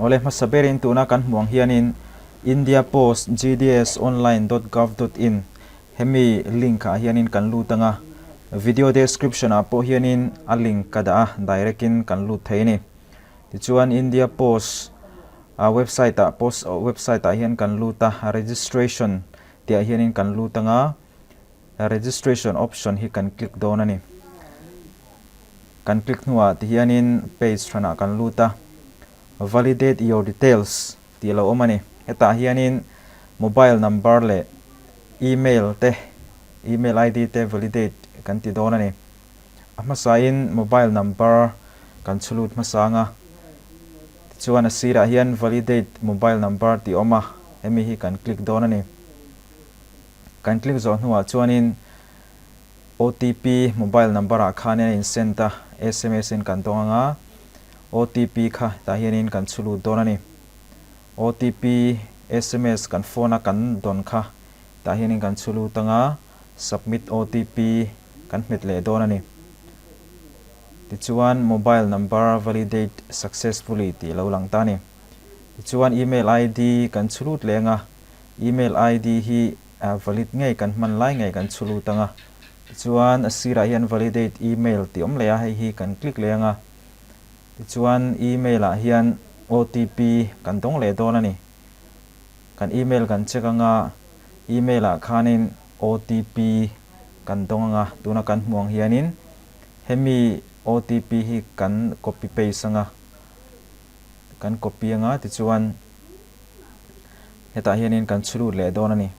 Awle hmasa berin tuna kan hmuh ang hianin India Post GDS Online dot gov dot in hemi link ah hianin kan lut anga video description ah pawh hianin a link ka dah a direct in kan lut thei a ni. Tichuan India Post a website ah post website ah hian kan lut a registration tih ah hianin kan lut anga Registration option hi kan click dawn a ni. Kan click hnuah tihianin page hranah kan lut a, Validate your details tih a lo awm a ni. Hetah hianin mobile number leh email te, email ID te validate kan ti dawn a ni. A hmasain mobile number kan chhu lut hmasa ang a, tichuan a sirah hian validate mobile number tih a awm a, hemi hi kan click dawn a ni. Kan click zawh hnuah chuanin OTP mobile number ah khanin a in send a, sms in kan dawng anga OTP kha tah hianin kan chhu lut dawn a ni. OTP sms kan phone a kan dawn kha tah hianin kan chhu lut anga submit OTP kan hmet leh dawn a ni. Tichuan mobile number validate successfully tih a lo lang ta a ni. Tichuan email ID kan chhu lut leh anga Email ID hi valid ngei kan hman lai ngei kan chhu lut ang a, tichuan a sirah hian validate email tih awm leh a, hei hi kan click leh ang a, tichuan email ah hian OTP kan dawng leh dawn a ni. Kan email kan check ang a, email ah khanin OTP kan dawng ang a, tuna kan hmuh ang hianin hemi OTP hi kan copy paste ang a, kan copy ang a, tichuan Hetah hianin kan chhu lut leh dawn a ni.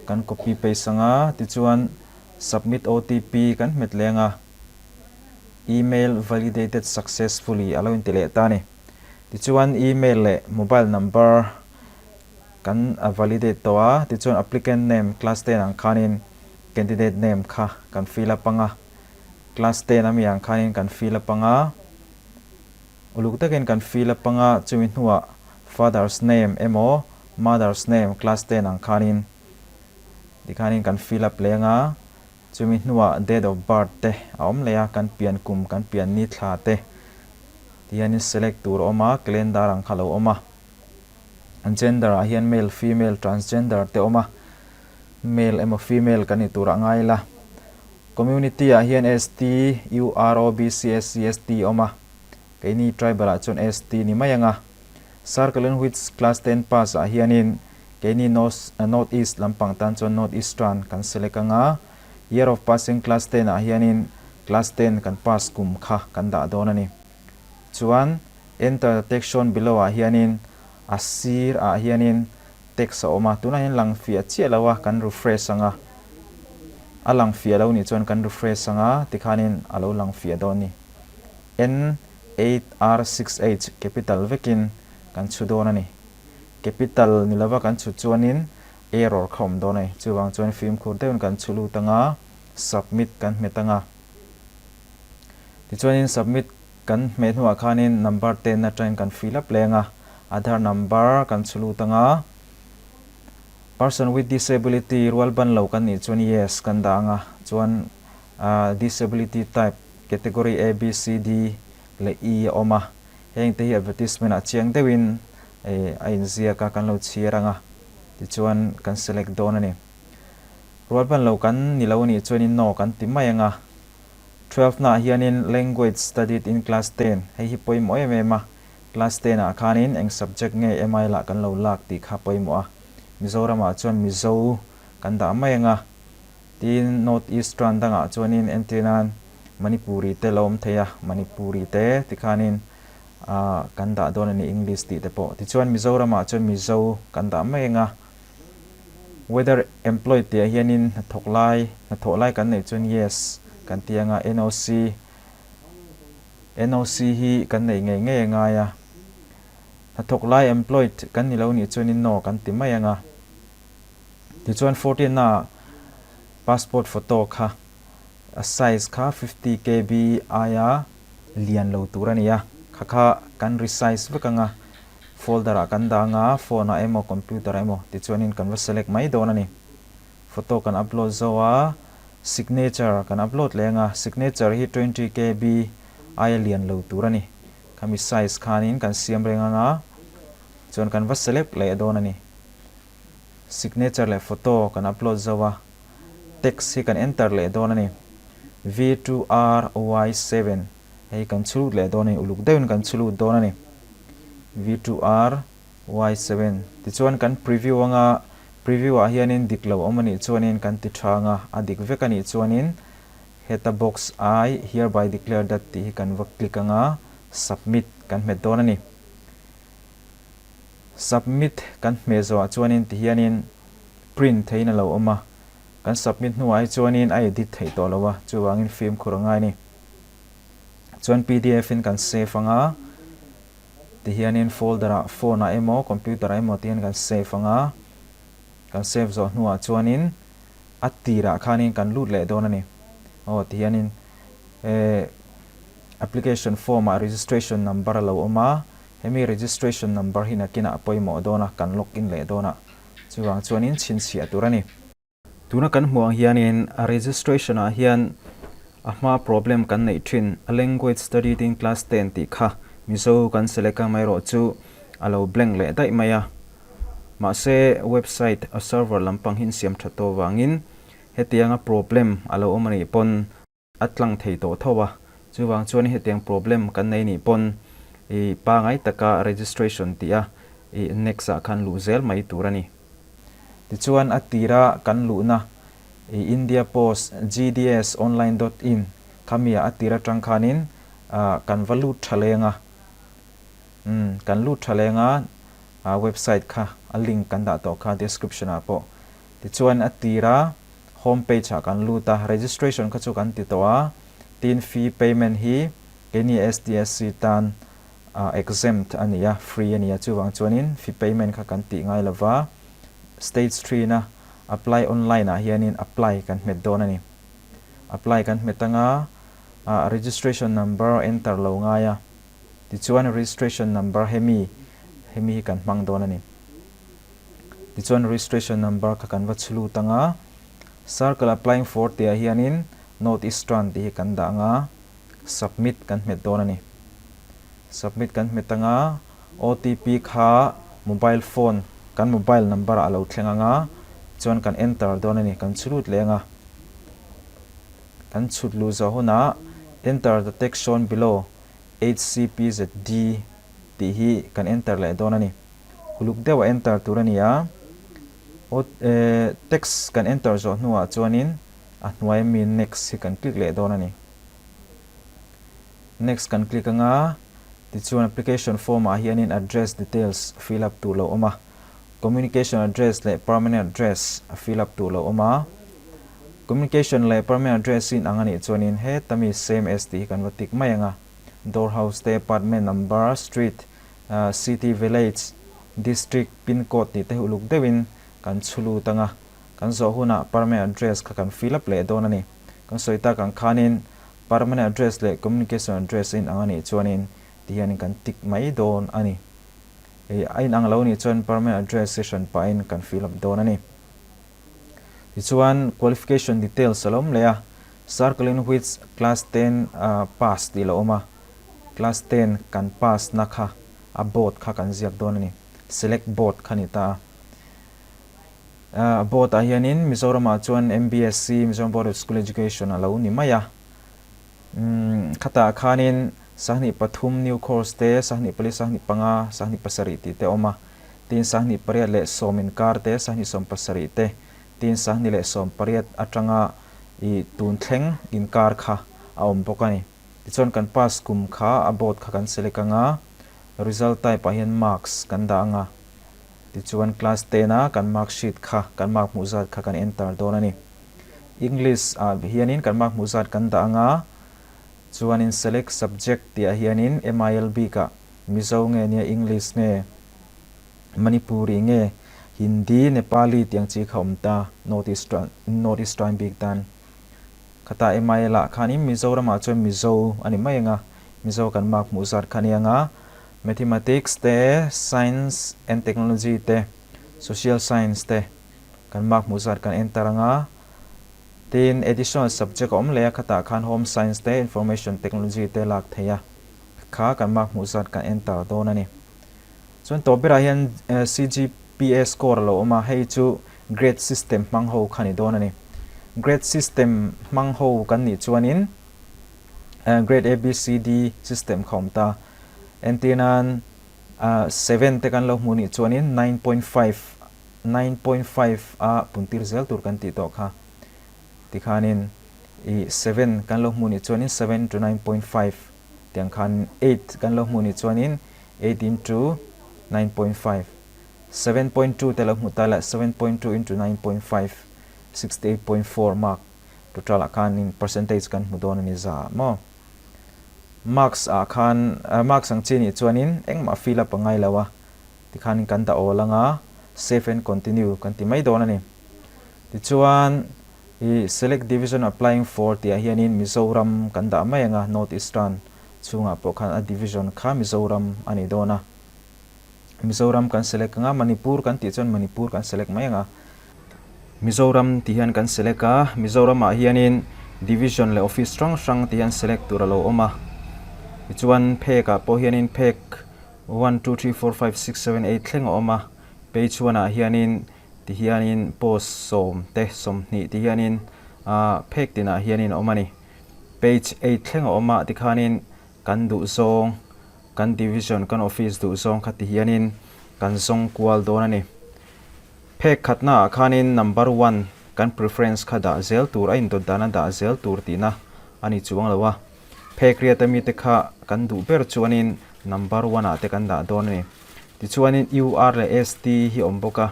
Kan copy paste anga tichuan submit OTP kan hmet leng a, email validated successfully a lo inti leh ta a ni. Tichuan email leh mobile number kan validate tawh a, tichuan applicant name class 10 ang khanin candidate name kha kan fill up anga, class 10 ami ang khanin kan fill up anga. Uluk takin kan fill up anga chumi hnuah father's name emaw mother's name class 10 ang khanin tikhanin kan fill up leh anga chumi hnuah date of birth te a awm leh a kan pian kum kan pian ni thla te tihianin select tur a awm a calendar ang kha lo awm a gender ah hian male female transgender te awm a male emaw female kan ni tur ah ngai ila community ah hian ST U R O B C S C S T awm a. Keini tribal ah chuan ST ni mai ang a. Circle in which class 10 pass ah hianin keini North North East lampang tan chuan North Eastern kan select ang a. Year of passing class 10 ah hianin class 10 kan pass kum kha kan dah dawn a ni. Chuan enter the text shown below ah hianin a sir ah hianin text a awm a. Tunah hian lang fiah chiah lo a kan refresh ang a. A lang fiah lo nih chuan kan refresh ang a tikhanin a lo lang fiah dawn a ni. N8R6H capital vekin kan chhu dawn a ni. Capital ni lova kan chhu chuanin error kha awm dawn a ni. Chuvang chuan fimkhur deuhin kan chhu lut anga submit kan hmet anga. Tichuanin submit kan hmeh hnuah khanin number 10 atangin kan fill up leng a, Aadhaar number kan chhu lut anga. Person with disability rual ban lo kan nih chuan yes kan dah anga chuan disability type Category A, B, C, D leh E a awm a, heng te hi advertisement ah chiang deuhin a inziak a, kan lo chhiar ang a, tichuan kan select dawn a ni. Rualban lo kan ni lo anih chuanin no kan ti mai ang a. Twelve naah hianin Language studied in class 10, hei hi pawimawh em em a, class 10 ah khanin eng subject nge MI lah kan lo lak tih kha pawimawh a, Mizoramah chuan Mizo kan dah mai ang a. Tin, North East ṭan dangah chuanin entir nan Manipuri te la awm thei a, Manipuri te tikhanin ah kan dah dawn a ni English tih te pawh. Tichuan Mizoramah chuan Mizo kan dah mai ang a. Whether employed tihah hianin hnathawk lai, hnathawh lai kan neih chuan yes kan ti ang a, NOC, NOC hi kan neih ngei ngei a ngai a. Hnathawk lai employed kan ni lo nih chuanin no kan ti mai ang a. Tichuan 14 a passport photo kha a size kha 50 KB aia lian lo tur a ni a, kha kha kan resize vek anga folder ah kan dah anga phone ah emaw computer ah emaw tichuanin kan va select mai dawn a ni. Photo kan upload zo a, signature kan upload leh anga signature hi 20 KB aia lian lo tur a ni. Khami size khanin kan siam reng anga chuan kan va select leh dawn a ni. Signature leh photo kan upload zo a, text hi kan enter leh dawn a ni. V2RY7 hei kan chhu lut leh dawn a ni, uluk deuhin kan chhu lut dawn a ni. V2RY7 tichuan kan preview anga preview ah hianin dik lo awm a nih chuanin kan ti tha anga a dik vek a nih chuanin Heta box I hereby declare that tih hi kan va click anga submit kan hmet dawn a ni. Submit kan hmeh zawhah chuanin ti hianin print theihin a lo awm a, kan submit hnuah hi chuanin a edit theih tawh lo a, chuvangin fimkhur a ngai a ni. Chuan pdf in kan save anga ti hianin folder ah phone ah emaw computer ah emaw ti hian kan save anga kan save zawh hnuah chuanin A tirah khanin kan lut leh dawn a ni. Aw ti hianin eh application form ah registration number a lo awm a, hemi registration number hi nakinah a pawimawh dawn a, kan log in leh dawn a, chuvang chuanin chhinchhiah tur a ni. Tuna kan hmuh ang hianin a registration ah hian a hma problem kan neih thin, a language studied in class ten tih kha Mizo kan select a, amaherawhchu a lo blank leh daih mai a. Mahse, website a server lampang hi in siam that tawh vangin hetianga problem a lo awm a nih pawn a tlang thei tawh tho a. Chuvang chuan hetiang problem kan nei nih pawn i pangai taka registration tih a i next ah khan luh zel mai tur a ni. Tichuan a tira kan luhna i India Post GDS online dot in khami ah a tir atang khanin kan va lut tha leng a. Umm kan lut tha leng a. A website kha a link kan dah tawh kha description ah pawh. Tichuan a tira home page ah kan lut a, registration kha chu kan ti tawh a, tin fee payment hi keini STSC tan exempt a ni a, free a ni a, chuvang chuanin fee payment kha kan tih ngai lova, stage three na apply online ah hianin apply kan hmet dawn a ni. Apply kan hmet anga registration number enter lo ngai a. Tichuan registration number hemi hemi hi kan hmang dawn a ni. Tichuan registration number kha kan va chhu lut anga circle applying for tih ah hianin North Eastern tih hi kan dah anga submit kan hmet dawn a ni. Submit kan hmet anga OTP kha mobile phone kan mobile number ah a lo thleng anga chuan kan enter dawn a ni kan chhu lut leh anga kan chhut luh zawh hunah enter the text shown below HCPZD tih hi kan enter leh dawn a ni. Uluk deuh a enter tur a ni a, text kan enter zawh hnuah chuanin a hnuai ami next hi kan click leh dawn a ni. Next kan click anga tichuan application form ah hianin address details fill up tur lo awm a, communication address leh permanent address a fill up tur lo awm a. Communication leh permanent address in ang a nih chuanin heta mi same as tih hi kan va tik mai ang a. Door house te, apartment number, street, city, village, district, pin code tih te hi uluk deuhin kan chhu lut ang a. Kan zawh hunah permanent address kha kan fill up leh dawn a ni. Kan sawi tak ang khanin permanent address leh communication address in ang a nih chuanin ti hianin kan tik mai dawn a ni. A inang lo nih chuan permanent address hi hran pahin kan fill up dawn a ni. Tichuan qualification details a lo awm leh a, circle in which class ten pass tih a lo awm a, class ten kan pass na kha a board kha kan ziak dawn a ni, select board kha ni ta a. Board ah hianin Mizoram ah chuan MBSE, Mizoram Board of School Education a lo ni mai a. Khatah khanin 23 new course te, 24, 25, 27 tih te a awm a. Tin 28 leh sawm inkar te, 27 te, tin 28 atanga i tun thleng inkar kha a awm bawk a ni. Tichuan kan pass kum kha a board kha kan select anga, result type ah hian marks kan dah anga, tichuan class ten a kan mark sheet kha, kan mark hmuh zat kha kan enter dawn a ni. English ah hianin kan mark hmuh zat kan dah anga, chuanin select subject tih ah hianin MIL bikah Mizo nge nia English nge Manipuri nge Hindi, Nepali tih ang chi kha awm ta North East North East tribe bik tan. Khatah MIL ah khanin Mizoram ah chuan Mizo a ni mai anga, Mizo kan mark hmuh zat kha a ni anga, Mathematics te, Science and Technology te, Social Science te kan mark hmuh zat kan enter anga, tin additional subject a awm leh a, khatah khan Home Science te, Information Technology te lak theih a. kha kan mark hmuh zat kan enter dawn a ni. Chuan tawp berah hian CGPA score a lo awm a, hei chu grade system hmang ho kha ni dawn a ni. Grade system hmang ho kan nih chuanin grade A, B, C, D system kha awm ta. Entir nan 7 te kan lo hmuh nih chuanin 9.5, 9.5 a puntir zel tur kan tih tawh kha. Tikhanin i 7 kan lo hmuh nih chuanin 7 into 9.5 tiang khan 8 kan lo hmuh nih chuanin 8 into 9.5, 7.2 te lo hmuh ta la 7.2 into 9.5, 68.4 mark total ah khanin percentage kan hmu dawn a ni za maw. Marks ah khan marks ang chi nih chuanin engmah fill up a ngai lo a tikhanin kan dah awl anga save and continue kan ti mai dawn a ni. Tichuan, i Select Division Applying For tihah hianin Mizoram kan dah mai ang a, North Eastern chhungah pawh khan a division kha Mizoram a ni dawn a. Mizoram kan select ang a, Manipur kan tih chuan Manipur kan select mai ang a. Mizoram tih hian kan select a, Mizoramah hianin Division leh Office hrang hrang tih hian select tur a lo awm a. Tichuan phekah pawh hianin phek one, two, three, four, five, six, seven, eight thleng a awm a, page one ah hianin Ti hianin post 10 te 20 ti hianin ah phek tinah hianin a awm a ni. Page 8 thleng a awm a tikhanin kan duh zawng, kan division, kan office duh zawng kha ti hianin kan zawng kual dawn a ni. Phek khatna ah khanin number one kan preference kha dah zel tur, a indawt dana dah zel tur tihna a ni chuang lo a. Phek riat ami te kha kan duh ber chuanin number one ah te kan dah dawn a ni. Tichuanin UR leh ST hi awm bawk a,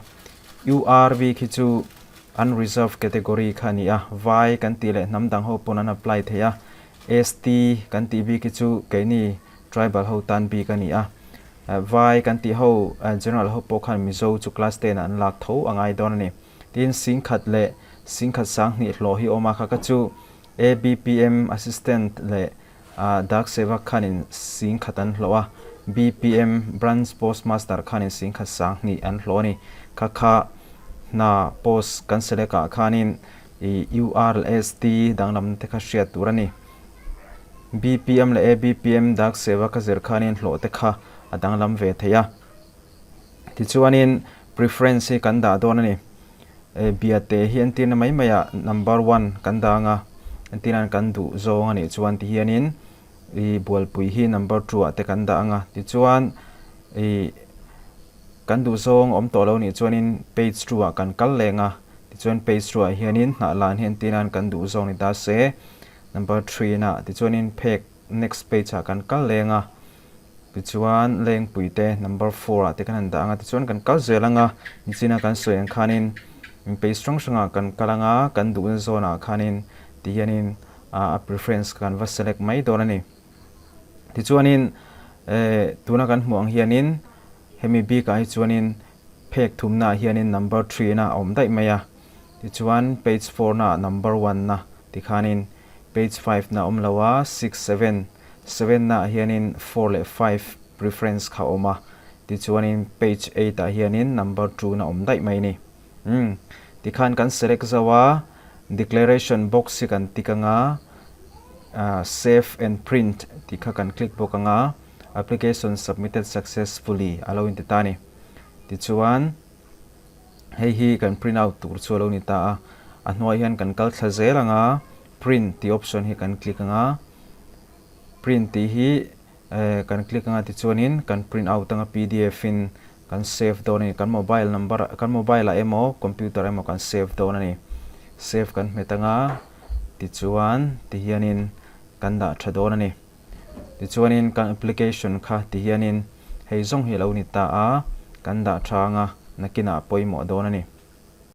UR bik hi chu unreserved category kha a ni a, vai kan tih leh hnam dang ho pawn an apply thei a, ST kan tih bik hi chu keini tribal ho tan bik a ni a, vai kan tih ho general ho pawh khan Mizo chu class 10 ah an lak tho a ngai dawn a ni. Tin singkhat leh singkhat sanghnih hlawh hi awm a, kha kha chu ABPM assistant leh Dak Sevak khanin 10,000 an hlawh a, BPM, Branch Postmaster, khanin 10,000 20 an hlawh a ni. Kha kha hna post kan select ah khanin i URLST danglam te kha hriat tur a ni. BPM leh ABPM Dak Sevak a zir khanin hlawh te kha a danglam ve thei a. Tichuanin preference hi kan dah dawn a ni. Biate hi entirna mai maiah number one kan dang a, entirna'n kan duh zawng a nih chuan ti hianin i bualpui hi number two ah te kan dah ang a, tichuan i kan duh zawng awm tawh lo nih chuanin page two ah kan kal leng a, tichuan page two ah hianin hnah lan hi entirna'n kan duh zawng ni ta se number three na tichuanin phek next page ah kan kal leng a. Tichuan Lengpui te number four ah te kan han dah ang a, tichuan kan kal zel ang a, nichina kan sawi ang khanin page hrang hrangah kan kal ang a, kan duhna zawnah khanin ti hianin a preference kan va select mai dawn a ni. Tichuanin eh tuna kan hmuh ang hianin hemi bikah hi chuanin phek thumnaah hianin number three na a awm daih mai a, tichuan page four naah number one na tikhanin page five na awm lo a, six, seven, seven naah hianin four leh five preference kha a awm a, tichuanin page eight ah hianin number two na awm daih mai a ni. Umm, tikhan kan select zo a, declaration box hi kan tick ang a, save and print tih kha kan click bawk ang a, application submitted successfully a lo inti ta a ni. Tichuan. Hei hi kan print out tur chu a lo ni ta a, a hnuai hian kan kal thla zel ang a, print tih option hi kan click ang a, print tih hi eh kan click ang a tichuanin kan print out ang a pdf in kan save dawn a ni, kan mobile number kan mobile ah emaw computer emaw kan save dawn a ni, save kan hmet ang a tichuan ti hianin kan dah tha dawn a ni. Tichuanin kan application kha ti hianin hei zawng hi a lo ni ta a, kan dah tha anga nakinah pawimawh dawn a ni.